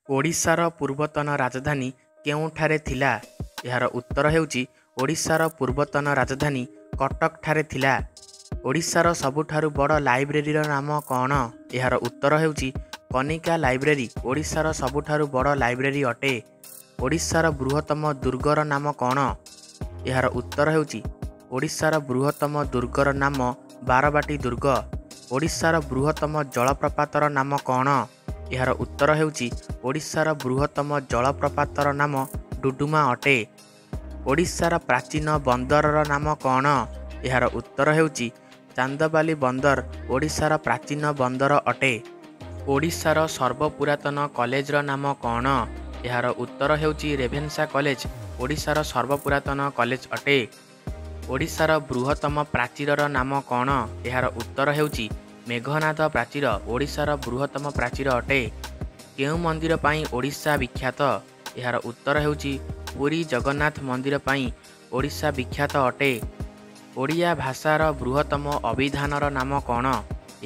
ଓଡ଼ିଶାର ପୂର୍ବତନ ରାଜଧାନୀ କେଉଁଠାରେ ଥିଲା? ଏହାର ଉତ୍ତର ହେଉଛି, ଓଡ଼ିଶାର ପୂର୍ବତନ ରାଜଧାନୀ କଟକଠାରେ ଥିଲା। ଓଡ଼ିଶାର ସବୁଠାରୁ ବଡ଼ ଲାଇବ୍ରେରୀର ନାମ କ'ଣ? ଏହାର ଉତ୍ତର ହେଉଛି, କନିକା ଲାଇବ୍ରେରୀ ଓଡ଼ିଶାର ସବୁଠାରୁ ବଡ଼ ଲାଇବ୍ରେରୀ ଅଟେ। ଓଡ଼ିଶାର ବୃହତ୍ତମ ଦୁର୍ଗର ନାମ କ'ଣ? ଏହାର ଉତ୍ତର ହେଉଛି, ଓଡ଼ିଶାର ବୃହତ୍ତମ ଦୁର୍ଗର ନାମ ବାରବାଟୀ ଦୁର୍ଗ। ଓଡ଼ିଶାର ବୃହତ୍ତମ ଜଳପ୍ରପାତର ନାମ କ'ଣ? ଏହାର ଉତ୍ତର ହେଉଛି, ଓଡ଼ିଶାର ବୃହତ୍ତମ ଜଳପ୍ରପାତର ନାମ ଡୁଡୁମା ଅଟେ। ଓଡ଼ିଶାର ପ୍ରାଚୀନ ବନ୍ଦରର ନାମ କ'ଣ? ଏହାର ଉତ୍ତର ହେଉଛି, ଚାନ୍ଦବାଲି ବନ୍ଦର ଓଡ଼ିଶାର ପ୍ରାଚୀନ ବନ୍ଦର ଅଟେ। ଓଡ଼ିଶାର ସର୍ବପୁରାତନ କଲେଜର ନାମ କ'ଣ? ଏହାର ଉତ୍ତର ହେଉଛି, ରେଭେନ୍ସା କଲେଜ ଓଡ଼ିଶାର ସର୍ବପୁରାତନ କଲେଜ ଅଟେ। ଓଡ଼ିଶାର ବୃହତ୍ତମ ପ୍ରାଚୀରର ନାମ କ'ଣ? ଏହାର ଉତ୍ତର ହେଉଛି, ମେଘନାଦ ପ୍ରାଚୀର ଓଡ଼ିଶାର ବୃହତ୍ତମ ପ୍ରାଚୀର ଅଟେ। କେଉଁ ମନ୍ଦିର ପାଇଁ ଓଡ଼ିଶା ବିଖ୍ୟାତ? ଏହାର ଉତ୍ତର ହେଉଛି, ପୁରୀ ଜଗନ୍ନାଥ ମନ୍ଦିର ପାଇଁ ଓଡ଼ିଶା ବିଖ୍ୟାତ ଅଟେ। ଓଡ଼ିଆ ଭାଷାର ବୃହତ୍ତମ ଅଭିଧାନର ନାମ କ'ଣ?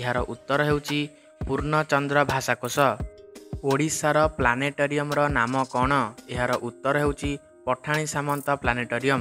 ଏହାର ଉତ୍ତର ହେଉଛି, ପୂର୍ଣ୍ଣଚନ୍ଦ୍ର ଭାଷାକୋଷ। ଓଡ଼ିଶାର ପ୍ଲାନେଟୋରିୟମର ନାମ କ'ଣ? ଏହାର ଉତ୍ତର ହେଉଛି, ପଠାଣି ସାମନ୍ତ ପ୍ଲାନେଟୋରିୟମ।